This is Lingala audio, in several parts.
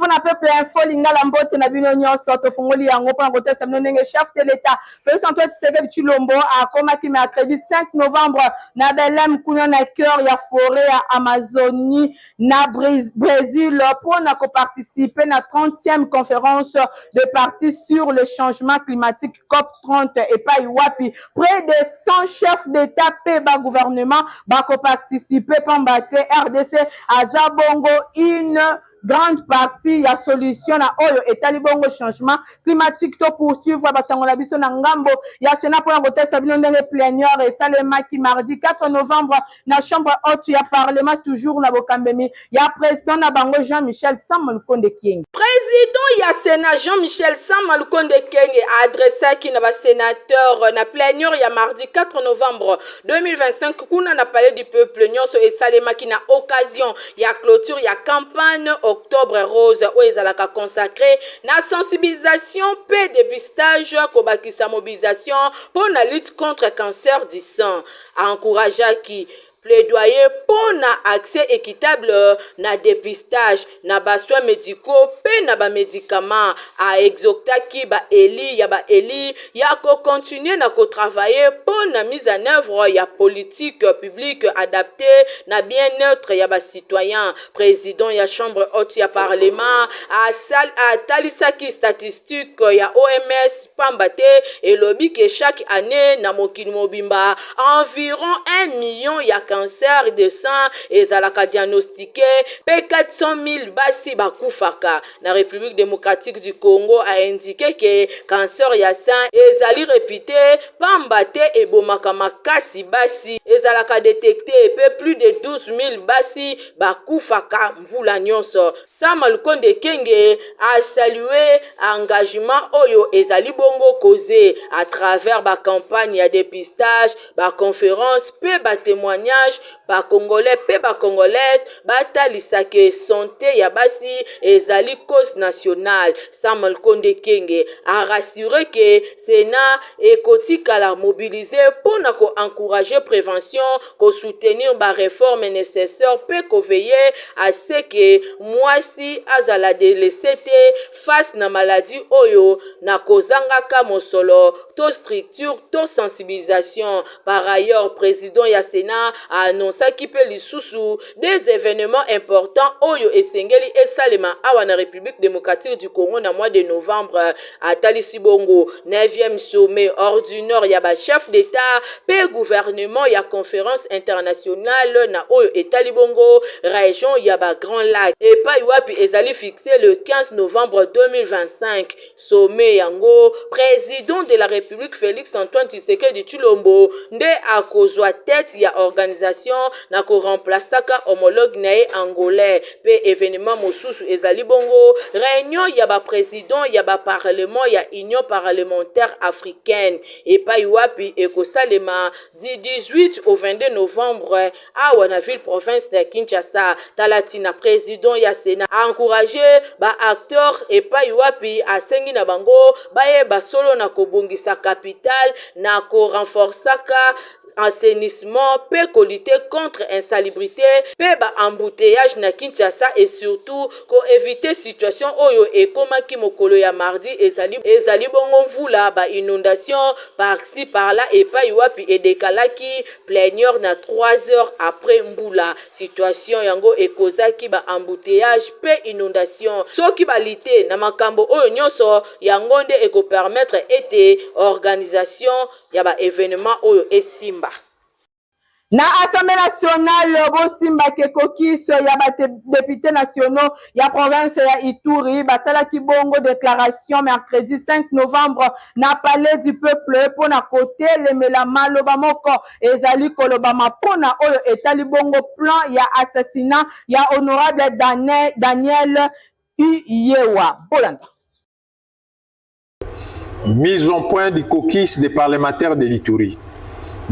Mpona peuple, info Lingala, mbote na bino nyonso. Tofungoli yango mpona kotesa bino ndenge chef de l'État Félix Antoine Tshisekedi Tshilombo akomaki mercredi 5 novembre na Belem, kuna na cœur ya forêt ya Amazonie na Brésil, mpona koparticiper na 30e conférence de parties sur le changement climatique, COP 30, epai wapi près de 100 chefs d'État mpe bagouvernement bakoparticiper, pamba te RDC aza bongo une grande partie ya solution na oyo etali bongo changement climatique. To poursuivre basango na biso na ngambo ya Sénat mpona kotesa bino ndenge plénière esalemaki mardi 4 novembre na chambre haute ya parlement, toujours na bokambemi ya président na bango Jean-Michel Sama Lukonde Kienge. Président ya Sénat Jean-Michel Sama Lukonde Kenge aadressaki na basénateur na plénière ya mardi 4 novembre 2025 kuna na Palais du Peuple. Nyonso esalemaki na occasion ya clôture ya campagne Octobre Rose, oyo ezalaka consacré na sensibilisation mpe dépistage, kobakisa mobilisation mpo na lutte contre cancer du sein. Aencourageaki plaidoyer mpo na accès équitable na dépistage, na basoins médicaux mpe na bamédicament. Aexhortaki baeli ya baeli ya kocontinuer na kotravailler mpo na mise en œuvre ya politique publique adaptée na bien-être ya bacitoyen. Président ya chambre haute ya parlement atalisaki statistique ya OMS, pamba te elobi ke chaque année na mokili mobimba, environ 1 million ya cancer de sein ezalaka diagnostiqué mpe 400 000 basi bakufaka. Na République démocratique du Congo, aindiquer ke cancer ya sein ezali réputé, pamba te ebomaka makasi basi, ezalaka détecté mpe plus de 12 000 basi bakufaka mvula nyonso. Sama Lukonde Kenge asaluer engagement oyo ezali bongo causé à travers bacampagne ya dépistage, baconférence mpe batémoignage. Bacongolais mpe bacongolaise batalisaka santé ya basi ezali cause nationale. Sama Lukonde Kenge arassurer ke Sénat ekotikala mobilisé mpo na koencourager prévention, kosoutenir baréforme nécessaire mpe koveiller à ce ke mwasi azala délaissé te face na maladie oyo na kozangaka mosolo to structure to sensibilisation. Par ailleurs, président ya Sénat aannonçaki mpe lisusu des événements importants oyo esengeli esalema awa na République démocratique du Congo na mois de novembre. Atalisi bongo 9e sommet ordinaire ya bachef d'État mpe gouvernement ya conférence internationale na oyo etali bongo région ya bagrands lacs, epai wapi ezali fixé le 15 novembre 2025. Sommet yango, président de la République Félix Antoine Tshisekedi Tshilombo nde akozwa tête ya organisation na koremplaçaka homologue na ye angolais. Mpe événement mosusu ezali bongo réunion ya baprésident ya baparlement ya Union parlementaire africaine, epai wapi ekosalema du 18 au 22 novembre awa na ville province ya Kinshasa. Tala ntina président ya Sénat aencourager baacteur, epai wapi asengi na bango bayeba solo na kobongisa capitale, na korenforçaka assainissement mpe kolutter contre insalubrité mpe baembouteillage na Kinshasa, et surtout koéviter situation oyo ekomaki mokolo ya mardi, ezali bongo mvula, bainondation par-ci par-là, epai wapi edécalaki plénière na 3 heures après mbula. Situation yango ekozaki baembouteillage mpe inondation. Soki balutter na makambo oyo nyonso, yango nde ekopermettre ete organisation ya baévénement oyo esimba. Na Assemblée nationale, bosimbaki caucus ya badéputé nationaux ya province ya Ituri basalaki bongo déclaration mercredi 5 novembre na Palais du Peuple mpona kotelemela maloba moko ezali kolobama mpona oyo etali bongo plan ya assassinat ya honorable Daniel Uyewa. Bolanda. Mise en point du caucus des parlementaires de l'Ituri.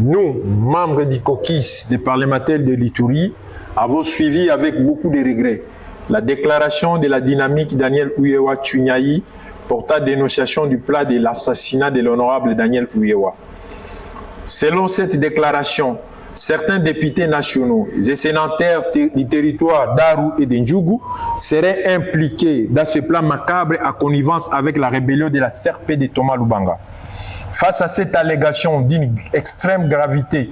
Nous, membres du caucus des parlementaires de l'Ituri, avons suivi avec beaucoup de regrets la déclaration de la dynamique Daniel Ouyewa Tchunyaï portant dénonciation du plan de l'assassinat de l'honorable Daniel Ouyewa. Selon cette déclaration, certains députés nationaux et sénateurs du territoire d'Aru et de Djugu seraient impliqués dans ce plan macabre à connivence avec la rébellion de la CRP de Thomas Lubanga. Face à cette allégation d'une extrême gravité,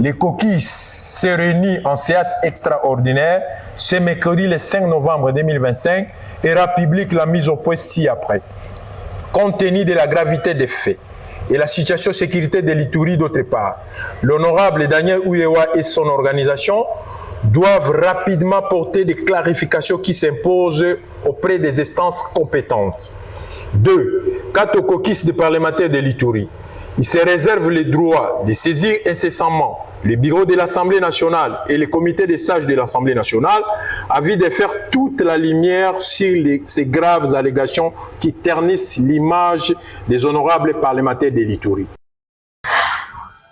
les coquilles se réunissent en séance extraordinaire ce mercredi le 5 novembre 2025 et rend publique la mise au point ci-après. Compte tenu de la gravité des faits et la situation sécurité de l'Ituri d'autre part, l'honorable Daniel Ouyewa et son organisation doivent rapidement porter des clarifications qui s'imposent auprès des instances compétentes. 2. Quant au caucus des parlementaires de l'Ituri, il se réserve le droit de saisir incessamment le bureau de l'Assemblée nationale et le comité des sages de l'Assemblée nationale à vue de faire toute la lumière sur ces graves allégations qui ternissent l'image des honorables parlementaires de l'Ituri.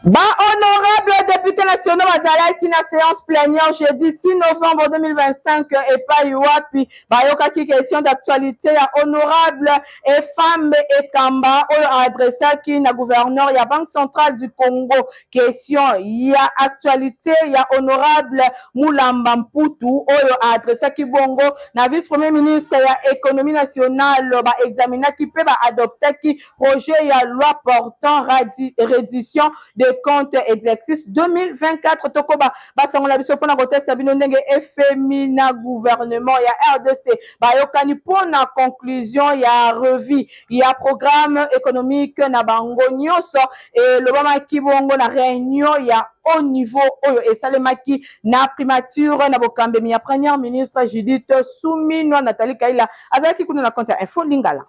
Ba honorable député nationaux bazalaki na séance plénière jeudi 6 novembre 2025 epai wapi bayokaki question d'actualité ya honorable Efambe Ekamba oyo aadressaki na gouverneur ya Banque centrale du Congo. Question ya actualité ya honorable Mulamba Mputu oyo aadressaki bongo na vice premier ministre ya économie nationale. Baexaminaki mpe baadoptaki projet ya loi portant reddition de compte exercice 2024. Tokoba basangola biso mpona kotesta bino ndenge FMI na gouvernement ya RDC bayokani mpona conclusion ya revue ya programme économique na bango nyonso. Elobamaki bongo na réunion ya haut niveau oyo esalemaki na primature na bokambemi ya première ministre Judith Suminwa. Nathalie Kaila azalaki kuna na compte ya Info Lingala.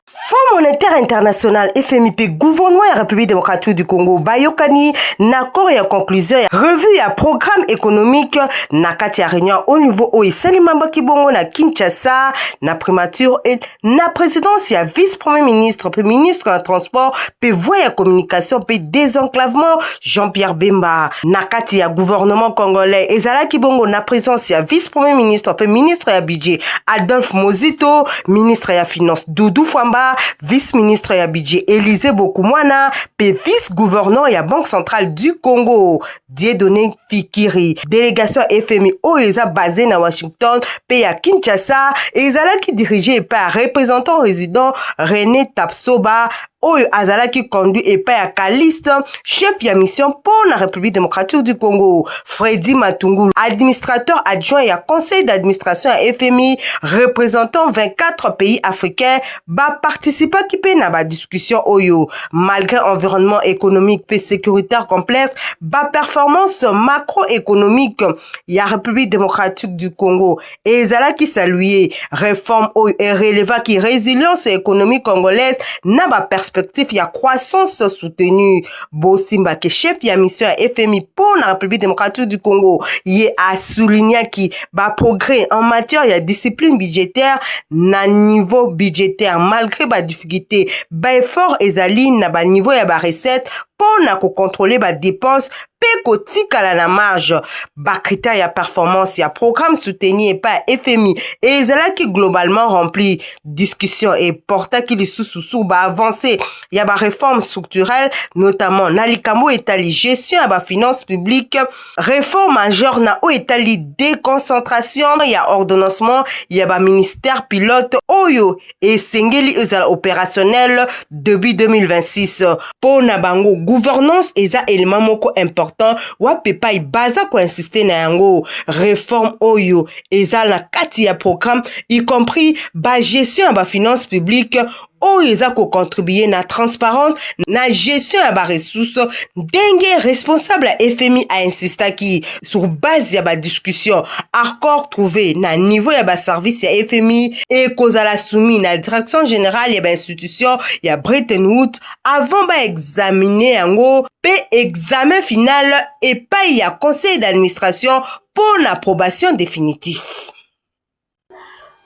Fonds monétaire international FMI mpe gouvernement ya République démocratique du Congo bayokani na accord ya conclusion ya revue ya programme économique na kati ya réunion haut niveau oyo esalemambaki bongo na Kinshasa, na primature e na présidence ya vice premier ministre mpe ministre ya transport mpe voie ya communication mpe désenclavement, Jean-Pierre Bemba. Na kati ya gouvernement congolais, ezalaki bongo na présence ya vice premier ministre mpe ministre ya budget, Adolphe Mozito, ministre ya finance, Doudou Fwamba, vice-ministre ya budget, Élysée Bokumwana, mpe vice-gouverneur ya Banque centrale du Congo, Dieudonné Fikiri. Délégation FMI oyo eza basé na Washington mpe ya Kinshasa ezalaki dirigé epai ya représentant résident, René Tapsoba, oyo azalaki conduit epai ya Kaliste, chef ya mission mpo na République démocratique du Congo. Fredi Matungulu, administrateur adjoint ya conseil d'administration ya FMI représentant 24 pays africains, baparticipaki mpe na badiscussion oyo. Malgré environnement économique mpe sécuritaire complexe, baperformance macroéconomique ya République démocratique du Congo ezalaki salué. Réforme oyo erelevaki résilience économique congolaise na baperspective ya croissance soutenue. Bosimbaki chef ya mission ya FMI mpo na République démocratique du Congo, ye asoulignaki baprogrès en matière ya discipline budgétaire na niveau budgétaire. Malgré badifficulté, baeffort ezali na baniveau ya barecette mpo na kocontrôler badépense mpe kotikala na marge. Bacritère ya performance ya programme soutenu epai ya FMI ezalaki globalement rempli. Discussion eportaki lisusu sur baavancé ya baréforme structurelle, notamment na likambo etali gestion ya bafinance publique, réforme majeure na oyo etali déconcentration ya ordonnancement ya baministère pilote oyo esengeli ezala opérationnel début 2026. Mpo na bango, gouvernance eza élément moko important wapi epai baza koinsiste na yango. Réforme oyo eza na kati ya programme, y compris bagestion ya bafinance publique oyo eza kocontribue na transparence na gestion ya baressource, ndenge responsable ya FMI ainsistaki. Sur base ya badiscussion, accord trouvé na niveau ya baservice ya FMI ekozala soumis na direction générale ya bainstitution ya Bretton Woods avant baexamine yango mpe examen final epai ya conseil d'administration mpo na approbation définitif.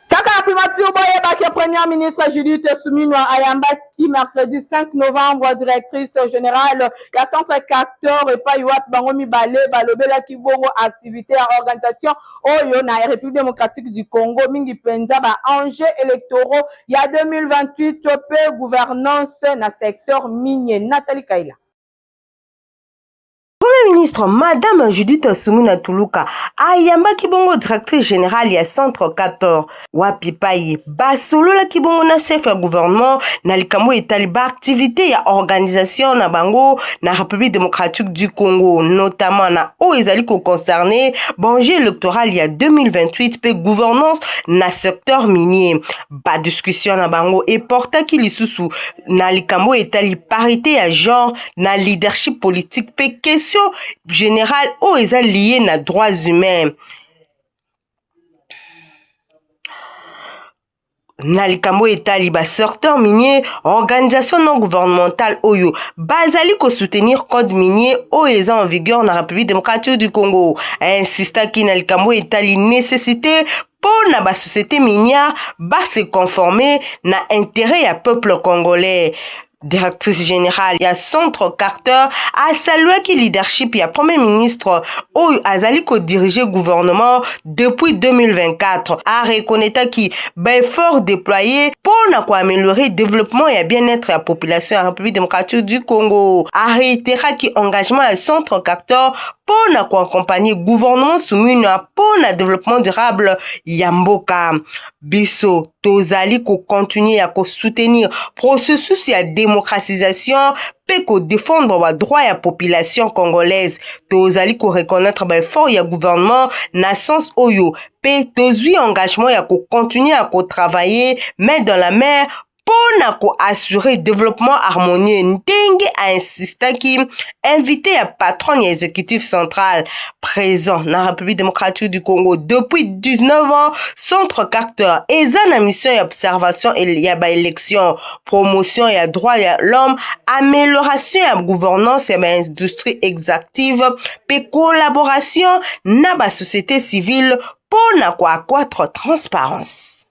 Kaka na primature, boyebaki première ministre Judith Suminwa ayambaki mercredi 5 novembre directrice générale ya centre Carter epai wapi bango mibale balobelaki bongo activité ya organisation oyo na République démocratique du Congo, mingi mpenza baenjeux électoraux ya 2028 mpe gouvernance na secteur minier. Nathalie Kaila. Premier Premier ministre Madame Judith Suminwa Tuluka ayambaki bongo directrice générale ya Centre 14 wapi pai basololaki bongo na chef ya gouvernement na likambo etali baaktivité ya organisation na bango na République démocratique du Congo, notamment na oyo ezali koconcerne banjeu électoral ya 2028 mpe gouvernance na secteur minier. Badiscussion na bango eportaki lisusu na likambo etali parité ya genre na leadership politique mpe question générale oyo eza lié na droits humains. Na likambo etali ba secteur minier, organisation non gouvernementale oyo bazali kosoutenir code minier oyo eza en vigueur na République démocratique du Congo, insistaki na likambo etali nécessité mpo na basociété minière base conformer na intérêt ya peuple congolais. Directrice générale ya Centre Carter asaluaki leadership ya Premier ministre oyo azali kodirige gouvernement depuis 2024. Arekonetaki baeffort déployé mpo na koaméliorer développement ya bien-être ya population ya République démocratique du Congo. Areiteraki engagement ya Centre Carter mpo na koaccompagne gouvernement Suminwa mpo na développement durable ya mboka. Biso tozali kocontinue ya kosoutenir processus ya démocratisation mpe kodefendre badroit ya population congolaise. Tozali koreconnaître baeffort ya gouvernement na sens oyo mpe tozwi engagement ya kocontinue ya kotravailler main dans la main mpo na koassure développement harmonieux, ndenge ainsistaki invité ya patronne ya exécutif central. Présent na République démocratique du Congo depuis 19 ans, Centre Carter eza na mission ya observation ya baélection, promotion ya droit ya l'homme, amélioration ya gouvernance ya baindustrie extractive mpe collaboration na basociété civile mpo na koaccroître transparence.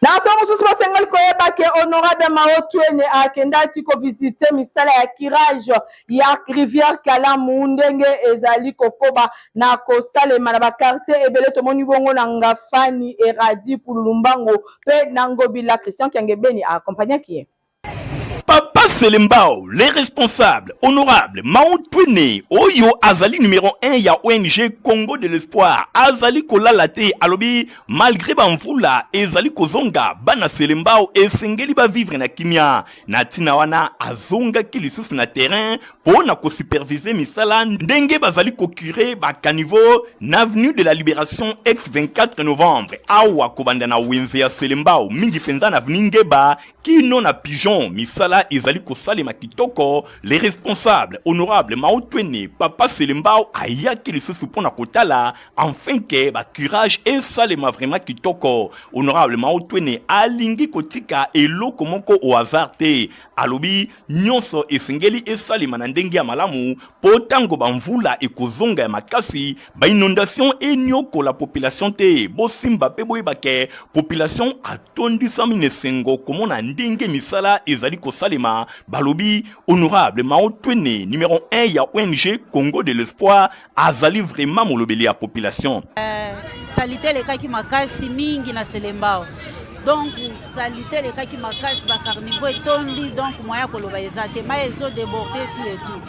Na ntango mosusu basengeli koyeba ke honorable Mao Twene akendaki kovisite misala ya curage ya rivière Kalamu ndenge ezali kokoba na kosalema na bakartier ebele. Tomoni bongo na Ngafani, Eradi, Pululumbango mpe na Ngobila. Christian Kiangebeni aakompagnaki ye. Papa Selembao, les responsables, honorable Mao Twene, oyo azali numéro 1 ya ONG Congo de l'Espoir, azali kolala te, alobi malgré bamvula ezali kozonga, bana Selembao esengeli bavivre na kimia. Na ntina wana azongaki lisusu na terrain mpo na kosupervise misala ndenge bazali kocurer bacaniveau na avenue de la Libération ex 24 novembre, awa kobanda na wenze ya Selembao, mingi mpenza na avenue Ngeba kino na Pigeon. Misala ezali kosalema kitoko. Les responsables, honorable Mao Twene, Papa Selembao, ayaki lisusu mpo na kotala enfin ke bacurage esalema vraiment kitoko. Honorable Mao Twene alingi kotika eloko moko au hasard te, alobi nyonso esengeli esalema na ndenge ya malamu mpo ntango bamvula ekozonga ya makasi, bainondation eniokola population te. Bosimba mpe boyeba ke population atondisami na esengo komona ndenge misala ezali kosalema. Balobi honorable Mao Twene, numéro 1 ya ONG Congo de l'Espoir, azali vraiment molobeli ya population. Saleté elekaki makasi mingi na Selembao, donc saleté elekaki makasi, bacarniveau etondi, donc moya koloba eza te, mai ezodéborde, tout et tout.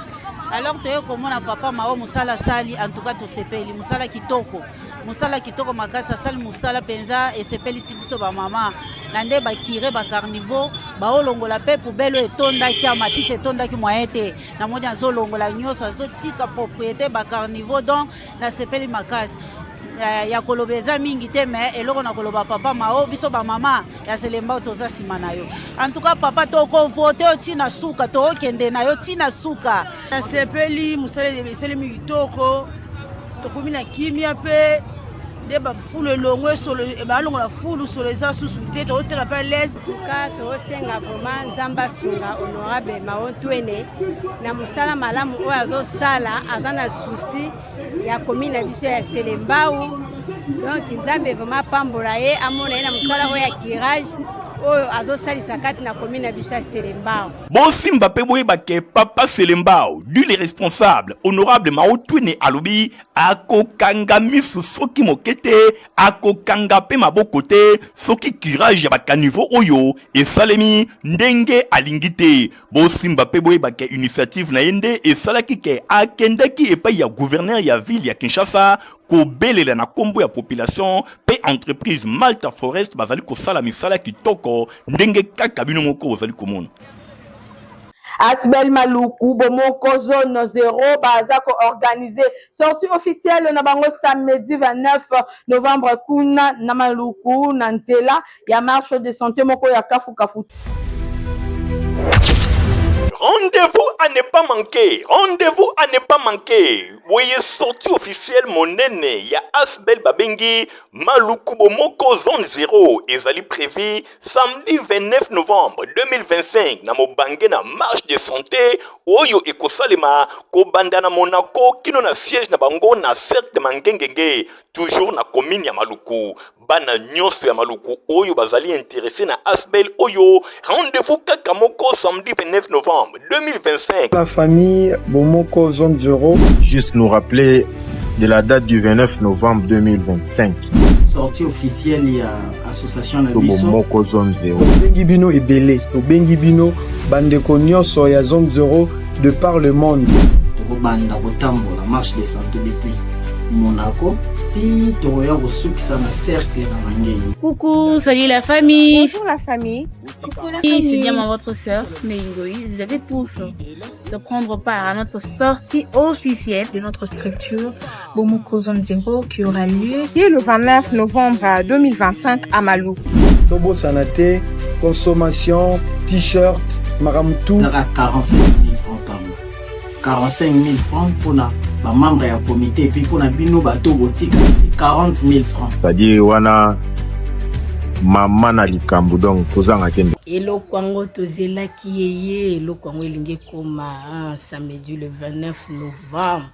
Alors toye komona papa Mao, mosala asali, en tout cas tosepeli, mosala kitoko, mosala kitoko makasi asali, mosala mpenza esepelisi biso bamama na nde bacurer bacarniveau, baolongola mpe poubelle oyo etondaki ya matiti etondaki, moyen te. Namoni azolongola nyonso, azotika propriété bacarniveau, donc nasepeli makasi. Ya koloba eza mingi te, mais eloko na koloba, papa Mao, biso bamama ya Selembao toza nsima na yo. En tout cas papa, tokovote yo ntina suka, tookende na yo ntina suka. Nasepeli, mosala esalemi kitoko, tokomi na kimia mpe nde bafulu elongo, esolo balongola fulu, solo eza susu te, tokotela mpe l'aise. Tuka tosenga vraiment Nzambe asunga honorable Mao Twene na mosala malamu oyo azosala, aza na souci ya commune na biso ya Selembao. Donc Nzambe vraiment apambola ye, amona ye na mosala oyo ya curage. oyo azosalisa kati na commune na biso ya Selembao. Bosimba pe boyeba ke papa Selembao du le responsable honorable Mao Twene alobi akokanga misu soki moke te, akokanga pe maboko te soki curage ya ba caniveau oyo esalemi ndenge alingi te. Bosimba pe boyeba ke initiative na ye nde esalaki ke akendaki epai ya gouverneur ya ville ya Kinshasa kobelela na kombo ya population pe entreprise Malta Forest bazali kosala misala kitoko ndenge kaka bino moko bozali komona. Asbel Maluku Bomoko zone 0 baza ko organiser sortie officielle na bango samedi 29 novembre kuna na Maluku na nzela ya marche de santé moko ya kafu kafu. Rendez-vous à ne pas manquer, rendez-vous à ne pas manquer. Boye sortie officielle monene ya Asbel babengi Maluku Bomoko zone 0 ezali prévu samedi 29 novembre 2025 na mobange na marche de santé oyo ekosalema kobanda na Monaco kino na siège na bango na cercle de Mangengenge toujours na commune ya Maluku. Bana nyonso ya Maluku oyo bazali intéressé na Asbel oyo, rendez-vous kaka moko samedi 29 novembre 2025. La famille Bomoko zone 0. Juste nous rappeler de la date du 29 novembre 2025. Sortie officielle ya association na biso. Bomoko zone 0. Tobengi bino ebele, tobengi bino bandeko nyonso ya zone 0 de par le monde. Tokobanda kotambola marche de santé depuis Monaco ti tokoya kosukisa na cercle na Mangeni. Coucou, salut la famille. Bonjour la famille. Coucou la famille. C'est bien votre sœur Meingoï. Vous avez tous de prendre part à notre sortie officielle de notre structure Bomoko Zone 0 qui aura lieu le 29 novembre 2025 à Maluku. Tobosana te, consommation, t-shirt, makambo tout. Ezaka 45 000 francs pamba. 45 000 francs mpona bamembre ya comité et puis mpona bino bato botika 40 000 francs. C'est-à-dire wana mama na likambo donc kozanga kende. Eloko yango tozelaki ye ye eloko yango elingi ekoma samedi le 29 novembre.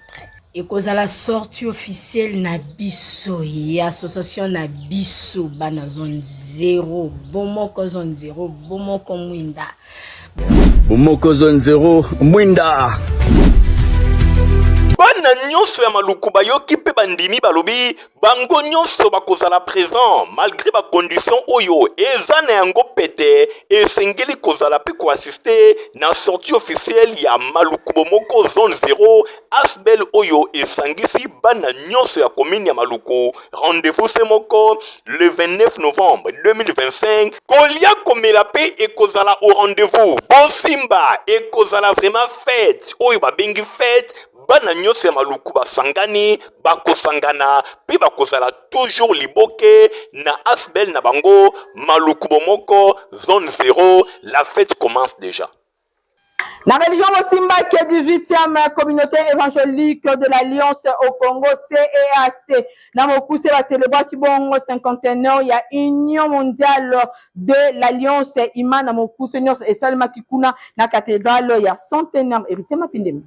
Ekozala sortie officielle na biso ya association na biso bana zone 0 Bomoko zone 0 Bomoko Mwinda. Bomoko zone 0 Mwinda. Bana nyonso ya Maluku bayoki mpe bandimi, balobi bango nyonso bakozala présent malgré ba conditions oyo eza na yango pete, esengeli kozala mpe koassiste na sortie officielle ya Maluku Bomoko zone 0 Asbel oyo esangisi bana nyonso ya commune ya Maluku. Rendez-vous se moko le 29 novembre 2025. Kolia komela mpe ekozala au rendez-vous. Bosimba ekozala vraiment fête oyo babengi fête. Bana nyonso ya Maluku basangani, bakosangana mpe bakozala toujours liboke na Asbel na bango Maluku Bomoko zone 0. La fête commence déjà. Na religion Bosimba, qui est 18e communauté évangélique de l'Alliance au Congo, CEAC. Na mokuse ba célébraki bongo cinquantenaire ya Union mondiale de l'Alliance ima na mokuse nyonso esalemaki kuna na cathédrale ya Centenaire. Héritier Mapindemi.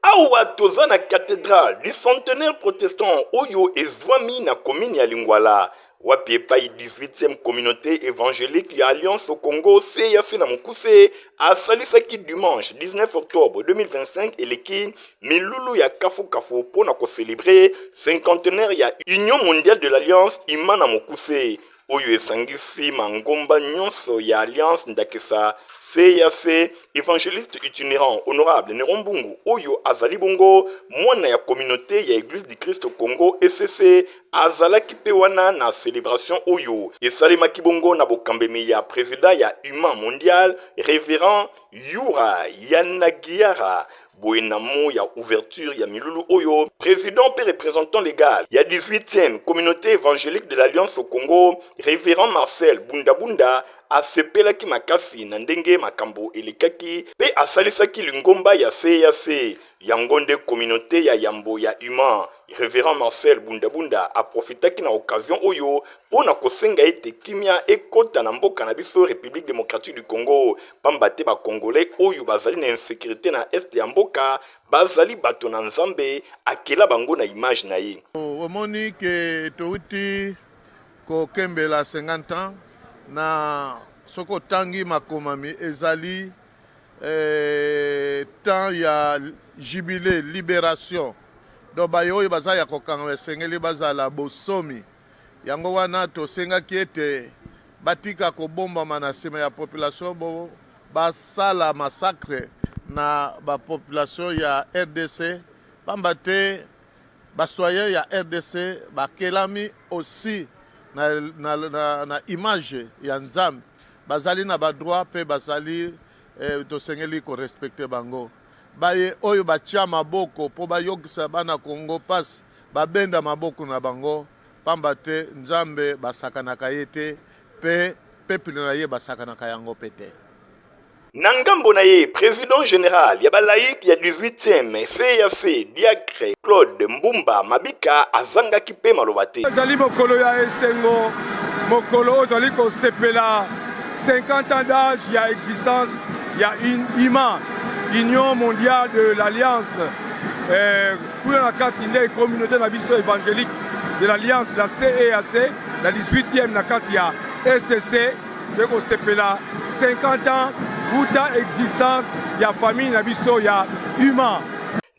Awa toza na cathédrale du centenaire protestant oyo ezwami na commune ya Lingwala, wapi epai 18e communauté évangélique ya Alliance au Congo CAC na mokuse asalisaki dimanche 19 octobre 2025 eleki milulu ya kafukafu mpo na kocelebre cinquantenaire ya Union mondiale de l'Alliance ima na mokuse oyo esangisi mangomba nyonso ya Alliance, ndakisa CAC. Evangeliste itinerant honorable Neron Mbungu oyo azali bongo mwana ya communauté ya Eglise du Christ au Congo ECC azalaki mpe wana na celebration oyo esalemaki bongo na bokambemi ya president ya Human Mondial Reverend Yura Yanagiara. Boye na mot ya ouverture ya milulu oyo, president mpe représentant légal ya 18e communauté évangélique de l'Alliance au Congo Révérend Marcel Bundabunda asepelaki makasi na ndenge makambo elekaki mpe asalisaki lingomba ya CAC. Yango nde communaute ya yambo ya human. Reverend Marcel Bundabunda aprofitaki na occasion oyo mpo na kosenga ete kimia ekota na mboka na biso Republique democratique du Congo, pamba te ba Congolais oyo bazali na insecurite na Est ya mboka bazali bato na Nzambe akela bango na image na ye. Omoni ke towuti kokembela 50 ans na soki otangi makomami ezali eh, temps ya jubile liberation donc baye oyo baza ya kokangama esengeli bazala bosomi yango wana tosengaki ete batika kobombama na nsima ya population bo basala massacre na bapopulation ya rdc pamba te bacitoyen ya rdc bakelami aussi na, na, na, na image ya nzambe Bazali na ba droits pe bazali tosengeli ko respecter bango. Baye oyo batia maboko po bayokisa bana Congo pasi babenda maboko na bango pamba te Nzambe basakanaka ye te pe peuple na ye basakanaka yango pe te. Na ngambo na ye, president general ya ba laïcs ya 18e CAC, Diacre Claude Mbumba Mabika azangaki mpe maloba te. Ezali mokolo ya esengo, mokolo oyo tozali kosepela 50 ans d'âge ya existence ya UMA, Union mondiale de l'Alliance. Eh, kuna na kati nde communauté na biso évangélique de l'Alliance, la CEAC, la 18e na kati ya ECC. Toye kosepela 50 ans wuta existence ya famille na biso ya UMA.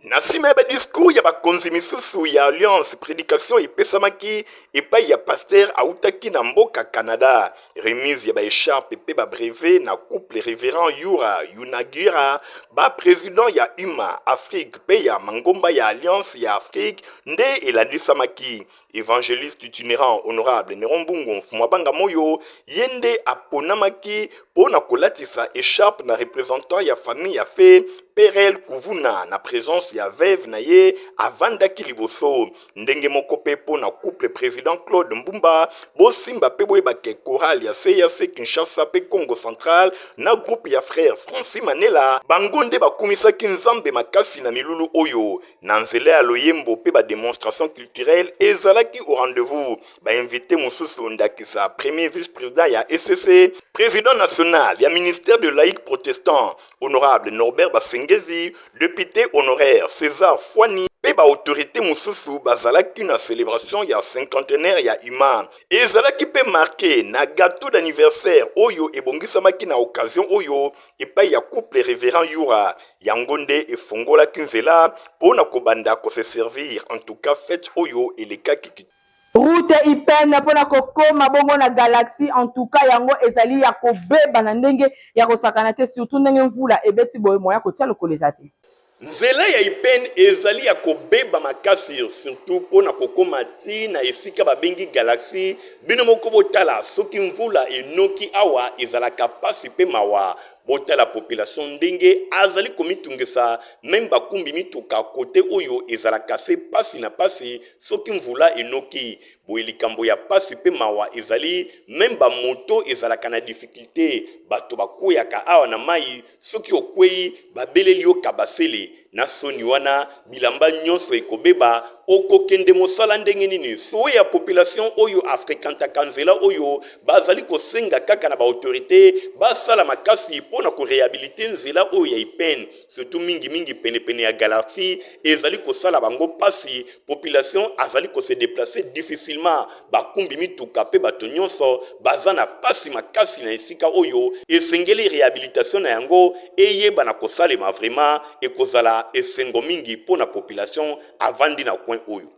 Na nsima ya ba discours ya bakonzi misusu ya Alliance, predication epesamaki epai ya pasteur awutaki na mboka Canada. Remise ya ba echarpes mpe ba brevets na couple Reverend Yura Yunagira, ba presidents ya UMA Afrique mpe ya mangomba ya Alliance ya Afrique nde elandisamaki. Evangeliste itinerant honorable Neron Mbungu Mfumuabanga Moyo ye nde aponamaki mpo na kolatisa echarpe na representant ya famille ya fe Perel Kuvuna na presence ya veuve na ye avandaki liboso. Ndenge moko mpe mpo na couple president Claude Mbumba. Bosimba mpe boyeba ke chorale ya CAC Kinshasa mpe Kongo Central na groupe ya frère Francis Manela bango nde bakumisaki Nzambe makasi na milulu oyo. Na nzela ya loyembo mpe ba demonstrations culturelles ezalaki au rendez-vous. Ba invites mosusu ndakisa premier vice-president ya ECC, president national ya ministère de laïcs protestants honorable Norbert Basengezi, depute honoraire Cesar Fuani mpe ba autorites mosusu bazalaki na celebration ya cinquantenaire ya UMA. Ezalaki mpe marque na gateau d'anniversaire oyo ebongisamaki na occasion oyo epai ya couple Reverend Yura. Yango nde efongolaki nzela mpo na kobanda ko se servir. En tout cas fete oyo elekaki kitoko. Route IPN mpo na kokoma bongo na Galaxie en tout cas yango ezali ya kobeba na ndenge ya kosakana te surtout ndenge mvula ebeti boye moyen ya kotia lokolo eza te. Nzela ya IPN ezali ya kobeba makasi surtout mpo na kokoma ti na esika babengi Galaxie. Bino moko botala soki mvula enoki awa ezalaka pasi mpe mawa. Botala population ndenge azali komitungisa meme bakumbi mituka cote oyo ezalaka se pasi na pasi soki mvula enoki boye likambo ya pasi pe mawa ezali meme ba moto ezalaka na difficulte bato bakweyaka awa na mayi soki okweyi babeleli yo kabasele na soni wana bilamba nyonso ekobeba okokende mosala ndenge nini souhait ya population oyo a frequentaka nzela oyo bazali kosenga kaka na ba autorite basala makasi mpo na ko rehabiliter nzela oyo ya IPN surtout mingi mingi pene pene ya Galaxie ezali kosala bango pasi population azali ko se deplacer difficilement bakumbi mituka mpe bato nyonso baza na pasi makasi na esika oyo esengeli rehabilitation na yango eyebana kosalema vraiment ekozala esengo mingi mpo na population avandi na coin oyo.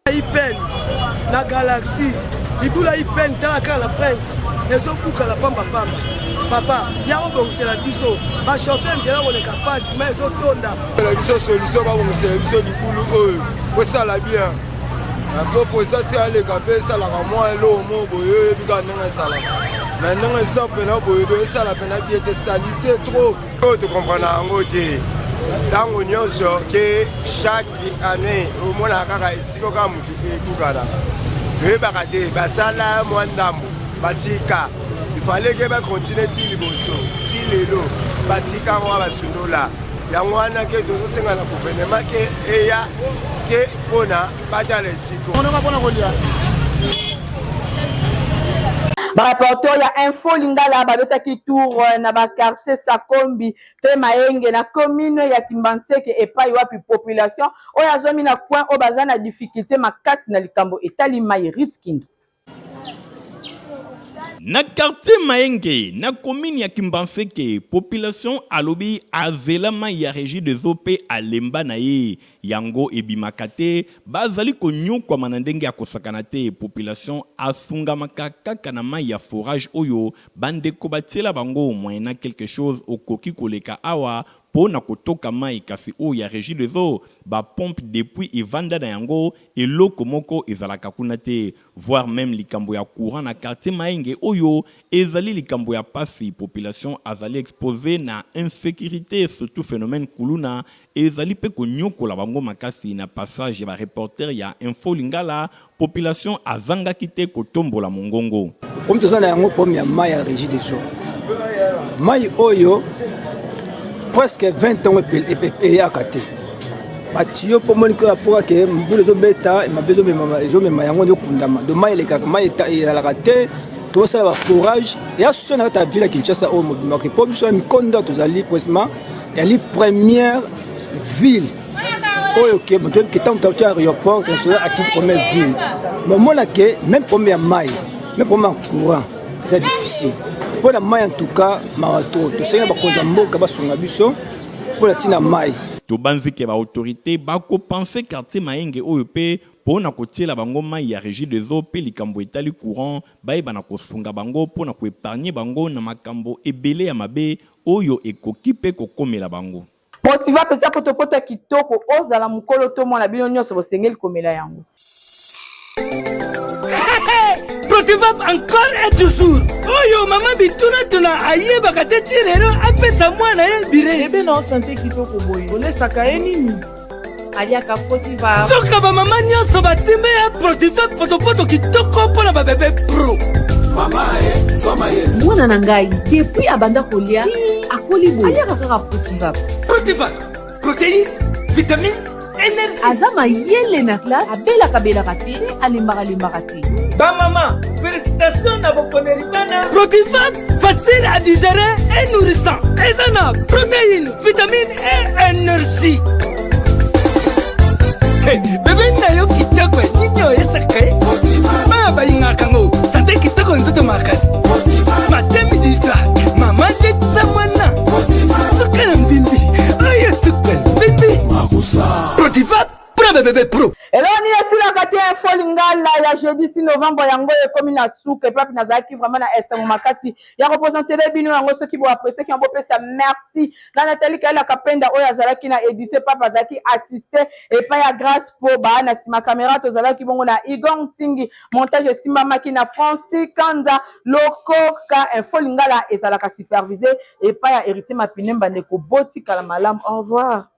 IPN na galaxie libula IPN tala kaka la prince ezobukana pamba pamba papa ya obongisela biso bachauffeur nzela koleka pasi ma ezotonda na biso solution babongisela biso libulu oyo kosala bien po posa ti aleka mpe esalaka mwa eloko moko boye oyebi kaka ndenge ezalaka na ndenge eza mpena boye do esala mpena bien te salite trop oyo tokomprena yango te ntango nyonso ke chaque année omonaka kaka esika kaka motu ebukanaka toyebaka te basala mwa ndambo batika. fallait ke bakontinue ti liboso ti lelo batika yango wana basundola yango wana ke tozosenga na gouvernement ke eya ke mpona batala esiko Bareporter ya Info Lingala babetaki tour euh, na ba quartier Sakombi mpe Mayenge na commune ya Kimbanseke epai wapi population oyo azwami na coin oyo baza na difficulté makasi na likambo etali mai. Ritz Kindu. Na quartier Mayenge, na commune ya Kimbanseke, population alobi azela mayi ya Regie des eaux mpe alemba na ye. Yango ebimaka te, bazali konyokwama na ndenge ya kosakana te. Population asungamaka kaka na mayi ya forage oyo ba ndeko batiela bango moyennant quelque chose okoki koleka awa po na kotoka mayi kasi oyo ya Regie des eaux ba pompes depuis evanda na yango eloko moko ezalaka kuna te Voir meme likambo ya courant na quartier Mayenge oyo ezali likambo ya pasi, population azali expose na insecurite surtout phenomène kuluna ezali pe konyokola bango makasi na passage ya ba reporters ya info lingala population azangaki te kotombola mongongo. Comme toza na yango problème ya mayi ya regie des eaux, mayi oyo presque 20 ans eyaka te. Batiyo mpo moni kaka mpo kaka mbula ezobeta mabe ezomema yango ezokundama do mai elekaka mai ezalaka te. Tozosala baforage ya so na kati ya ville ya Kinshasa oyo mobimaka mpo biso ya mikondo tozali presement yali première ville oyo ke moto ke ntango moto auti aéroport international akiti première ville momona ke même problème ya mai, même problème ya courant eza difficile mpo na mai. En tout cas mawa to tosengi na bakonzi ya mboka basunga biso mpo na ntina mai. Tobanzi ke ba autorites bako penser quartier Mayenge oyo pe po na kotiela bango mayi ya Regie des eaux pe likambo etali courant bayeba na kosunga bango po na ko epargner bango na makambo ebele ya mabe oyo ekoki pe kokomela bango. Motiva pesa potopoto ya kitoko ozala mukolo to mwana bino nionso bosengeli komela yango. Protivap encore et toujours. Oyo mama bituna tuna ayebaka te ti lelo apesa mwana ye bire. Bebe na sante kitoko boye olesaka ye nini? Aliaka Protivap. Soka ba mama nyonso batimbe ya Protivap potopoto kitoko mpo na ba bebe pro. Mama e, soma ye. Mwana na ngai depuis abanda kolia ti akoli boye aliaka kaka Protivap. Protivap, protéine, vitamine, energie. Aza mayele na classe, abelaka belaka te, pe alembaka lembaka te. Ba mama, félicitations na boponeli bana. Protivap, facile à digérer et nourrissant. Eza na protéine, vitamine et énergie. Hey, bebe na yo kitoko nini oyesaka ye bana balingaka yango sante kitoko nzoto makasi matemi disa mama letisa mwana suka na mbimbi oyo suka mbimbi Protiva pro bebebe pro. Eloko nini esilaka te? Info Lingala ya jeudi 6 novembre yango ekomi na suka. Epapi nazalaki vraiment na esengo makasi ya kopresentele bino yango. Soki bo appréciaki yango, bopesa merci na Nathalie Kaela Kapenda oyo azalaki na édition, Pape azalaki assisté epai ya Grace Poba na nsima caméra. Tozalaki bongo na Igor Ntingi, montage esimbamaki na Francis Kanza Lokoka. Info Lingala ezalaka supervisé epai ya Héritier Mapine. Mbandeko, botikala malamu, au revoir.